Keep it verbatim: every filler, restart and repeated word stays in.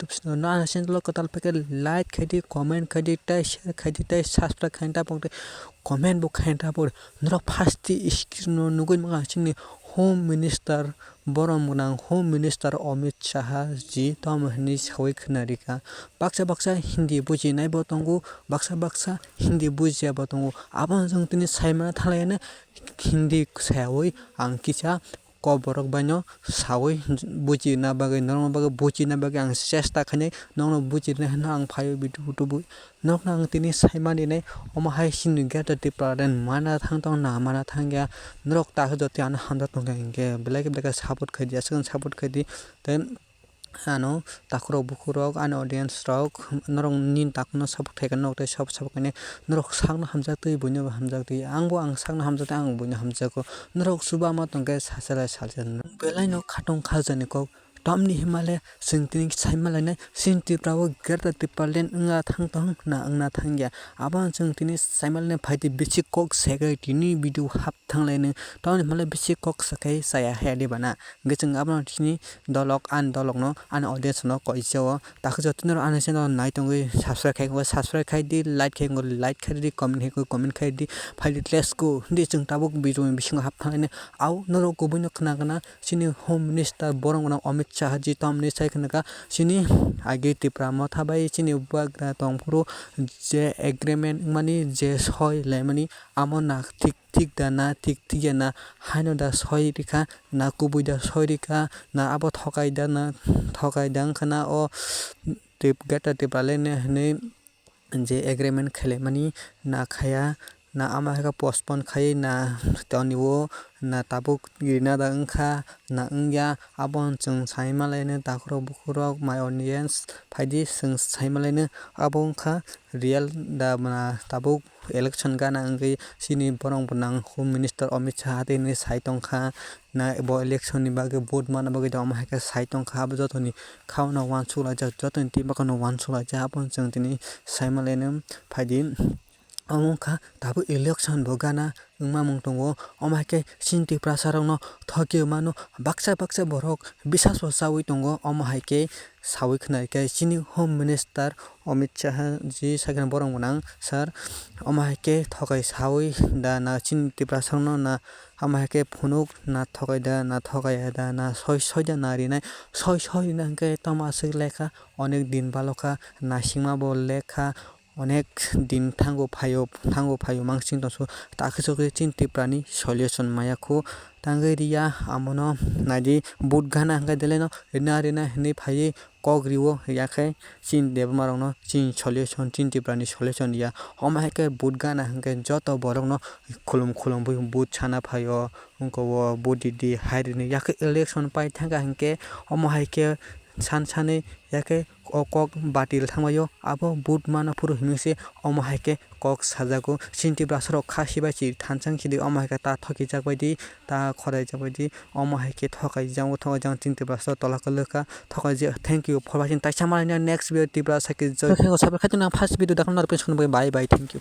YouTube channel no ani channel o kwtal phaikhe like khaidi, comment khaidi, tei share khaidi, tei subscribe khaina tapok tei comment bo khaina tapok. Norok first screen o nugwi mankha chini Home Minister, borom gwnang Home Minister Amit Shah ji tamo hinwi sawi khna rikha. Baksa baksa Hindi bujinai bo tongo, baksa baksa Hindi bujiya bo tongo. Abono chwng tini saimano thalaiano Hindi sayawi ang kisa kok borok baino sawi bujina bagwi, norokno bagwi bujina bagwi ang chesta khainai, norokno bujina hinwi ang phaio video tubui. Norokno ang tini saimani nai, omo hai chini Greater Tipraland mana thang tong na mana thang ya, norok ta joto ano hamjak tong kha hinkhe belai khe belai khe support khaidi, aswk support khaidi tei ano takhurok bukhurok ani audience rok norok nini takhukno support khaikha norok tei sabo sabo khainai norok sakno hamjak twi buino hamjak twi ang bo ang sakno hamjak twi ang buino hamjago norok chuba ma tongkhe sachalai salsa belaino khatong khaljani kok tamni himale chwng tini saimalainai chini Tripura o Greater Tipraland wngna thang tong na wngna thang ya abo chwng tini saimalainai phaidi bisi kok segwi tini video hap thanglainai tamni himale bisi kok sakhai chaya haya de bana. Hwnkhe chwng abono chini dolok, ani dolokno, ani audience no koichao. Takhe jotono ani channel nai tongwi subscribe khai, subscribe khai di, like khai, like khai di, comment khai, comment khai di, phai di, let's go. Hindi chwng tabuk video ni bisingo hap thanglaini. Au norok kubui no khna khna chini Home Minister borom gwnang Amit Shah ji tamni sai khna kha chini agi Tipra Motha bai chini bubagra tongphuru je agreement wngmani je soi laimani amo na thik thik da na thik thik ya na haino da soi rikha na kubui da soi rikha na abo thokai da na thokai da wngkha na o Tip-, Greater Tipraland hinwi je agreement khailaimani na khaya na ama hai khe postpone khai na toni o na tabuk rina da wngkha na wngya abo chwng sai malaino takhurok bukhurok my audience phaidi chwng sai malaino abo wngkha real da na tabuk election gana wngwi chini borok bo nang Home Minister Amit Shah tei hinwi sai tongkha na bo election ni bagwi vote mana bagwi da omo hai khe sai tongkha abo jotoni kha no uansuk laijak jotoni twi bwkhano uansuk laijak abo chwng tini sai malaino phaidi. Omo wngkha tabuk election bo gana wngma mung tongo omo hai khe chini Tiprasa rokno thokwi mano baksa baksa borok bisas bo chawi tongo omo hai khe sawi khna khe chini Home Minister Amit Shah ji sakhe borok gwnang sir omo hai khe thokai sawi da na chini Tiprasa rokno na omo hai khe phunuk na thokai da na thokai ya da na soi soi da na rinai soi soi rina hwnkhe tamo aswk lekha onek din balokha naisingma bo lekha. Onek din thango phaio thango phaio mansing tongso takhe chokhe chini Tiprani solution maya kho tangwi riya amono naidi vote gana hwnkhe deleno rina rina hinwi phaiwi kok riwo yakhe chini Debbarma rokno chini solution chini Tiprani solution ya omo hai khe vote gana hwnkhe joto borokno khulum khulum bui vote sana phaio wngkha o vote ridi hai ridi yakhe election pai thangkha hwnkhe omo hai khe san sanwi yakhe o kok batil thangbaio abo vote mano phuru hinwi se omo hai khe kok sajago chini Tiprasa rok kha sibai si thansa wngsi di omo hai khe ta thokijak bai di ta khoraijak bai di omo hai khe thokai jang o thokai jang chini Tiprasa rok tola kwlwkha thokai je thank you for watching taisa malaina next video Tiprasa khe joy. Khe o sabai khaitwna first video dakna norok pin swnwi bye bye thank you.